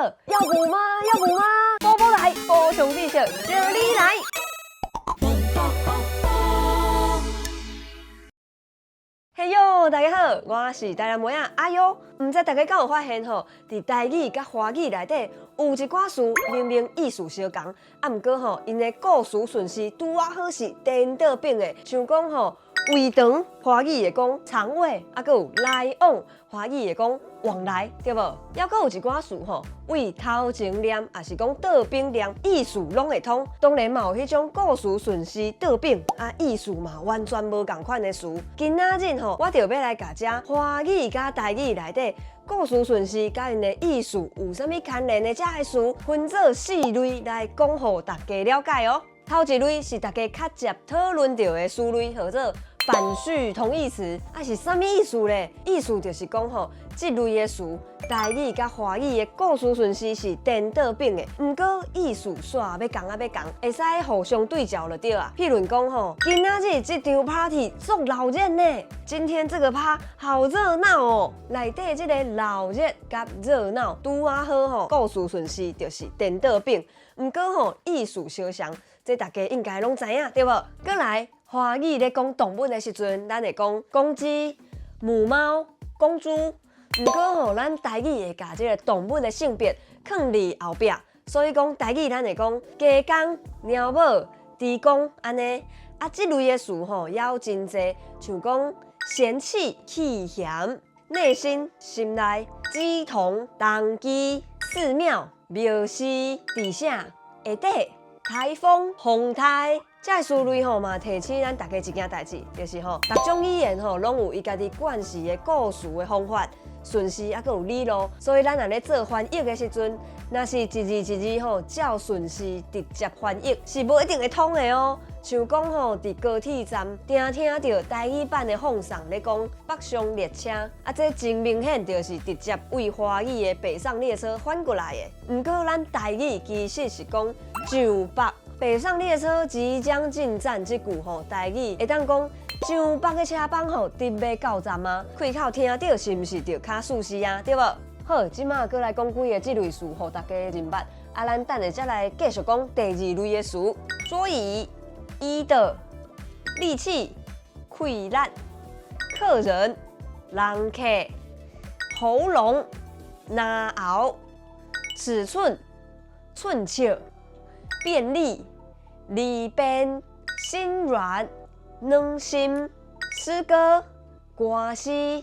要補嗎？要補嗎？補補來，補充知識，就你來。嘿喲，大家好，我是台南妹仔阿優。毋知大家敢有發現吼？佇台語佮華語內底有一寡詞明明意思相仝，啊，毋過吼，𪜶的故事順序拄仔好是顛倒反的。像講吼，胃腸，華語會講腸胃，啊，閣有來往，華語會講往來，對無？猶閣有一寡詞吼，對頭前念，抑是講倒反念，意思攏會通。當然嘛有彼種故事順序倒反，啊，意思嘛完全無仝款的詞。今仔日吼，我就欲來共這華語佮台語內底故事順序佮𪜶的意思有啥物牽連的這个詞，分做四類來講予大家了解哦。頭一類是大家較捷討論著的詞類，號做反序同義詞，啊是啥物意思咧？意思就是講吼，這類的詞，台語佮華語的故事順序是顛倒反的，毋過意思煞欲仝仔欲仝，會使互相對照就對啊。譬如講吼，今仔日這場 party 足鬧熱呢，今天這個趴好熱鬧哦。內底這個鬧熱佮熱鬧拄仔好吼，故事順序就是顛倒反，毋過吼意思相像，這大家應該攏知影對無？閣來，華語咧講動物的時陣，咱會講公雞、母貓、公豬。毋過吼，咱台語會共這个動物的性別囥佇後壁，所以講台語咱會講雞公、貓母、豬公按呢。啊，這類的詞吼猶有真濟，像講嫌棄、棄嫌、內心、心內、乩童、童乩、寺廟、廟司、佇啥、下底、颱風、風颱。這个詞類吼嘛，提醒咱大家一件代誌，就是吼，逐種語言吼攏有伊家己慣勢的故事的方法、順序，猶閣有理路。所以咱若咧做翻譯的時陣，若是一字一字吼照順序直接翻譯，是無一定會通的哦。像講吼，佇高鐵站，定聽著台語版的放送咧講北上列車，啊，這真明顯就是直接對華語的北上列車翻過來的。毋過咱台語其實是講上北。北上列車即將進站，這句吼台語會當講上北的車班吼，準欲到站啊？開口聽著是毋是就較舒適啊？對無？好，這馬閣來講幾个這類詞，予大家認捌。啊，咱等下才來繼續講第二類的詞。桌椅、醫的、力氣、氣力、客人、人客、喉嚨、嚨喉、尺寸、寸尺、便利。利便、心軟、軟心、詩歌、歌詩、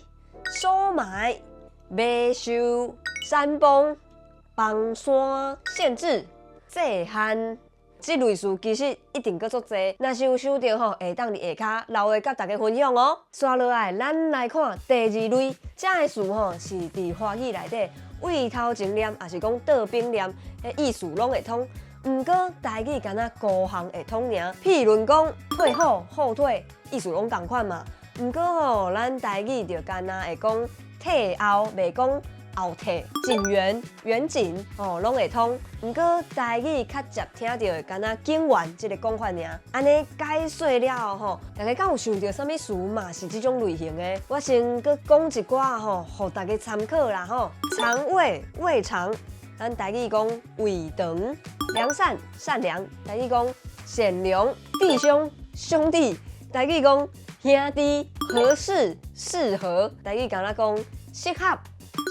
收買、買收、山崩、崩山、限制、制限，這類詞其實一定閣足濟。若是有想著吼，會當佇下跤留話佮大家分享哦。紲落來，咱來看第二類，這个詞吼是佇華語內底對頭前念，抑是講倒反念，彼意思攏會通。毋過台語敢若孤項會通爾，譬如講退後、後退，意思攏仝款嘛。毋過吼，咱台語就敢若會講退後，袂講後退。警員、員警，吼攏會通。毋過台語較捷聽著的，敢若警員這个講法爾。按呢解說了後吼，大家敢有想著啥物詞嘛是這種類型的？我先閣講一寡吼，予大家參考啦吼。腸胃、胃腸，咱台語講胃腸。良善、善良，台語講善良；弟兄、兄弟，台語講兄弟；合適、適合，台語敢若講適合；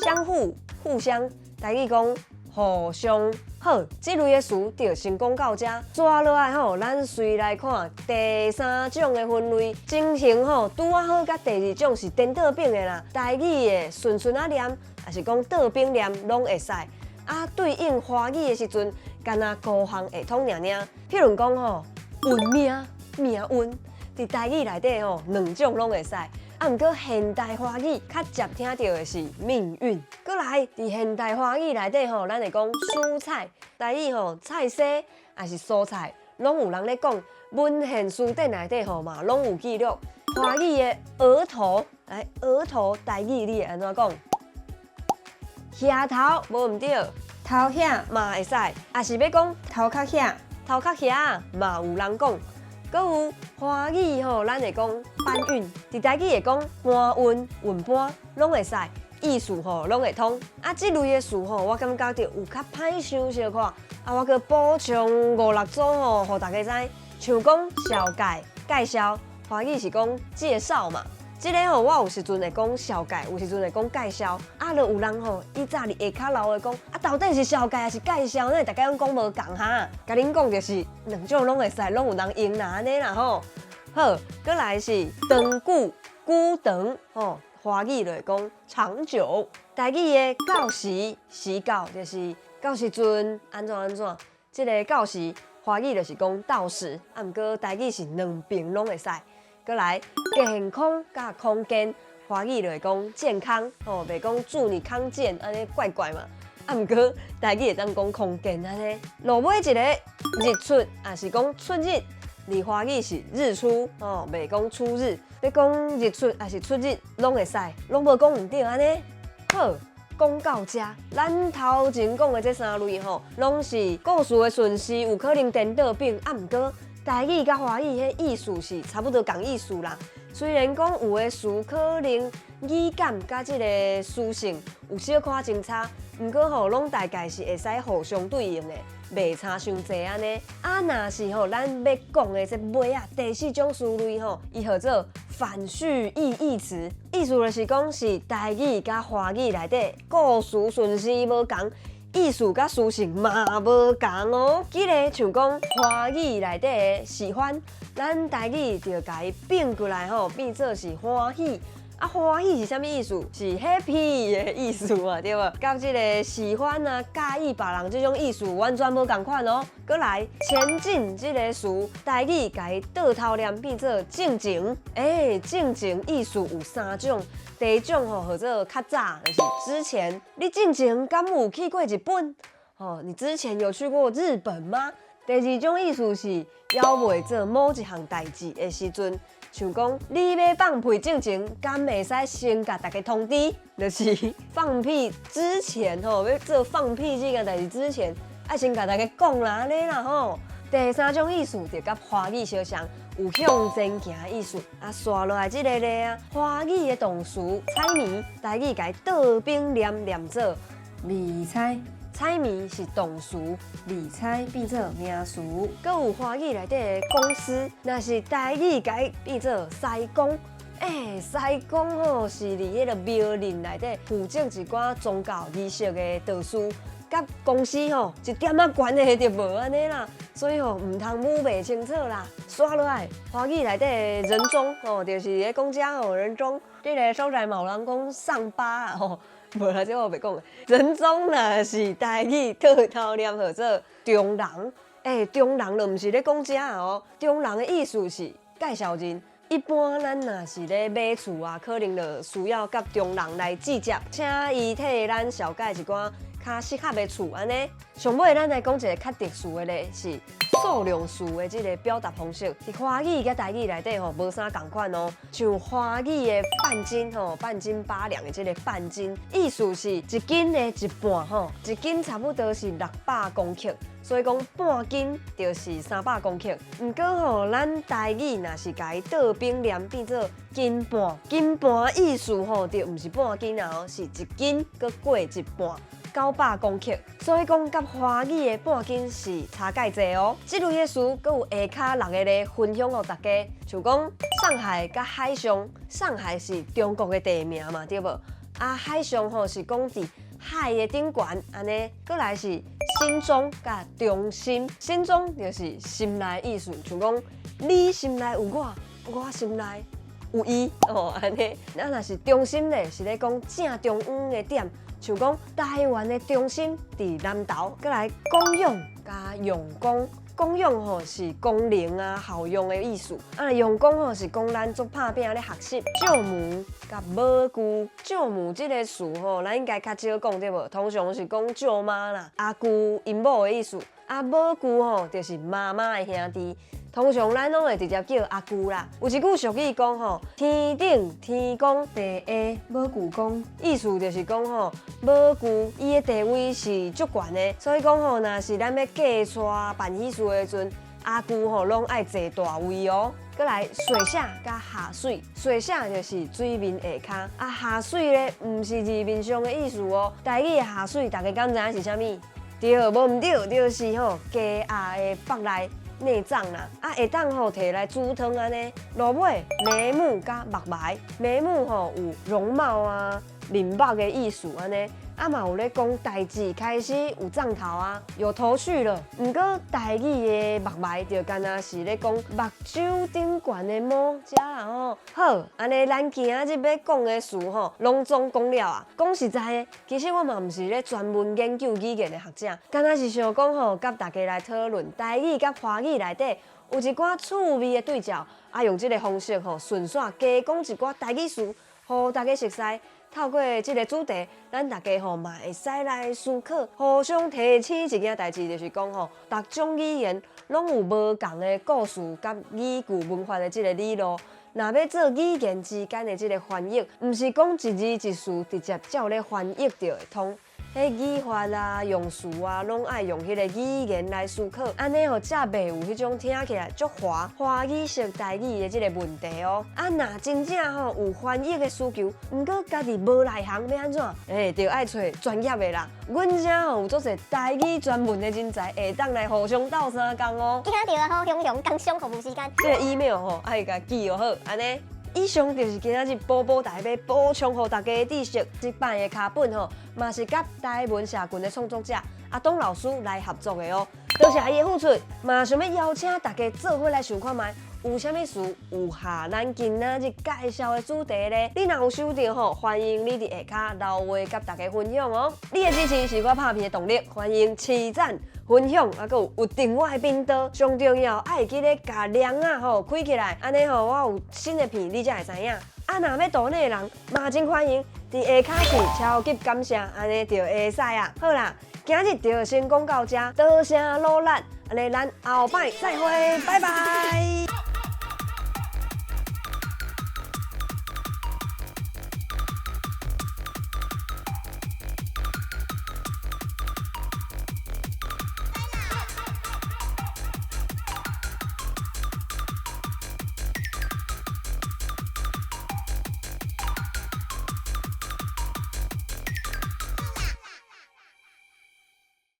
相互、互相，台語講互相。好，這類的詞就先講到這。紲落來吼，咱隨來看第三種的分類，情形吼拄仔好佮第二種是顛倒反的啦。台語的順順仔念，抑是講倒反念，攏會使。啊，對應華語的時陣，敢若孤項會通爾爾。譬如講吼，運命、命運，佇台語內底吼，兩種攏會使。啊，毋過現代華語較捷聽著的是命運。閣來，佇現代華語內底吼，咱會講蔬菜，台語吼菜踅，抑是蔬菜，攏有人咧講。文獻辭典內底吼嘛，攏有記錄。華語的額頭，來額頭，台語你會按怎講？額頭無毋對，頭額嘛會使，抑是欲講頭殼額，頭殼額嘛有人講。閣有華語吼，咱會講搬運，佇台語會講搬運、運搬，攏會使。意思吼攏會通。啊，這類的詞吼，我感覺著有較歹想小可。啊，我閣補充五六組吼，予大家知。像講紹介、介紹，華語是講介紹嘛。這个吼，我有時陣會講紹介，有時陣會講介紹。啊，就有人吼，以早佇下跤留的講，啊，到底是紹介還是介紹呢？大家攏講無仝哈。共恁講就是兩種攏會使，攏有人用啦，按呢啦吼。好，閣來是長久、久長吼，華語就會講長久。台語的到時、時到，就是到時陣按怎按怎。這个到時，華語就是講到時，啊，毋過台語是兩邊攏會使。閣來健康佮康健，華語就會講健康，吼，袂講祝你康健，按呢怪怪嘛。啊，毋過台語會當講康健按呢。落尾一个日出，也是講出日，佇華語是日出，吼，袂講出日。欲講日出抑是出日，攏會使，攏無講毋對按呢。好，講到遮，咱頭前講的這三類吼，攏是故事的順序有可能顛倒變，啊，毋過台語佮華語彼意思是差不多仝意思啦。雖然講有的詞可能語感佮這个詞性有小可真差，毋過吼攏大概是會使互相對應的，袂差傷濟按呢。啊，若是吼咱欲講的這尾仔第四種詞類吼，伊號做反序異義詞，意思就是講是台語佮華語內底故事順序無仝，意思佮詞性嘛無仝哦。舉例像講華語內底的喜歡，咱台語就共伊變過來吼，變做是歡喜。啊，歡喜是啥物意思？是 happy 的意思嘛，對無？佮這个喜歡啊、佮意別人這種意思完全無仝款哦。閣來前進這个詞，台語共伊倒頭念變做進前。欸，進前意思有三種。第一種吼，號做較早，就是之前。你進前敢有去過日本？吼，你之前有去過日本嗎？第二種意思是猶未做某一項代誌的時陣，像講你欲放屁進前，敢會使先共大家通知？就是放屁之前吼，欲做放屁這個代誌之前，愛先共大家講啦，按呢啦吼。第三種意思就佮華語相像，有向前行的意思。啊，紲落來這个咧啊，華語的動詞猜謎，台語共伊倒反念念做迷猜。猜謎是動詞，迷猜變做名詞。閣有華語內底的講師，若是台語共伊變做師公。欸，師公吼是佇彼个廟林內底負責一寡宗教儀式的導師，佮公司吼一點仔關係就無按呢啦，所以吼毋通摸袂清楚啦。紲落來，華語內底的人中吼，就是咧講遮吼人中，這个所在嘛有人講上巴啊吼。無啦，這我袂講。人中若是台語倒頭念號做中人，欸，中人就毋是咧講食哦，中人的意思是介紹人。一般咱若是咧買厝啊，可能就需要佮中人來接洽，請伊替咱紹介一寡較適合的厝按呢。上尾咱來講一个較特殊的咧，是數量詞的這个表達方式。佇華語佮台語內底吼無啥仝款哦。像華語的半斤吼，半斤八兩的這个半斤，意思是一斤的一半吼，一斤差不多是600公克，所以講半斤就是300公克。毋過吼，咱台語若是共伊倒反念變做斤半，斤半意思吼就毋是半斤啊，是一斤閣過一半。900公克，所以講佮華語的半斤是差蓋濟哦。這類的詞，閣有下跤六个咧分享予大家，像講上海佮海上，上海是中國的地名嘛，對無？啊，海上吼是講佇海的頂懸按呢，閣來是心中佮中心，心中就是心內意思，像講你心內有我，我心內有伊哦，按呢。啊，若是中心咧，是咧講正中央的點。像講台灣的中心佇南投，閣來功用佮用功，功用吼是功能啊效用的意思，啊用功吼是講咱足拍拚咧學習。舅母佮母舅，舅母這个詞吼，咱應該較少講對無？通常是講舅媽啦，阿舅𪜶某的意思。啊母舅吼就是媽媽的兄弟。通常咱攏會直接叫阿舅啦。有一句俗語講吼，天頂天公，地下母舅公，意思就是講吼，母舅伊的地位是足懸的，所以講吼，若是咱欲嫁娶辦喜事的時陣，阿舅吼攏愛坐大位哦。閣來水下佮下水，水下就是水面下跤，啊下水咧，毋是字面上的意思哦。台語的下水，大家敢知影是啥物？對，無毋對，就是吼雞鴨的腹內內臟啦，啊會當吼提來煮湯按呢。落尾眉目佮目眉，眉目吼有容貌啊、面目的意思按呢。啊嘛有咧講代誌開始有髒頭啊，有頭緒了。毋過台語的目眉就敢若是咧講目睭頂懸的毛遮啦吼。好，按呢咱今仔日欲講的詞吼，攏總講了啊。講實在的，其實我嘛毋是咧專門研究語言的學者，敢若是想講吼，佮大家來討論台語佮華語內底有一寡趣味的對照，啊用這个方式吼，順紲加講一寡台語詞，予大家熟似。透過這个主題，咱大家吼嘛會使來思考，互相提醒一件代誌，就是講吼，逐種語言攏有無仝的故事佮語句文法的這个理路。若欲做語言之間的這个翻譯，毋是講一字一詞直接照咧翻譯就會通。彼語法啊、用詞啊，攏愛用彼个語言來思考，按呢吼才袂有彼種聽起來足華華語式台語的這个問題哦。啊，若真正吼有翻譯的需求，毋過家己無內行，欲按怎？欸，就愛揣專業的啦。阮遮吼有足濟台語專門的人才，會當來互相鬥相共哦。聽著好雄雄，工商服務時間。這个 email 吼愛共記好，按呢。以上就是今仔日寶寶台欲補充予大家的知識。這擺的卡本吼，嘛是佮台文社群的創作者阿東老師來合作的哦。多謝伊的付出，嘛想欲邀請大家做伙來想看覓，有啥物詞有合咱今仔日介紹的主題咧？你若有收著吼，歡迎你佇下跤留話佮大家分享哦。你的支持是我拍片的動力，歡迎揤讚、分享，啊，閣有有訂我的頻道，上重要愛會記得共鈴仔吼開起來，按呢吼我有新的片你才會知影。啊，若欲抖內的人嘛真歡迎，佇下跤是超級感謝，按呢就會使啊。好啦，今日就先講到遮，多謝努力，按呢咱後擺再會，拜拜。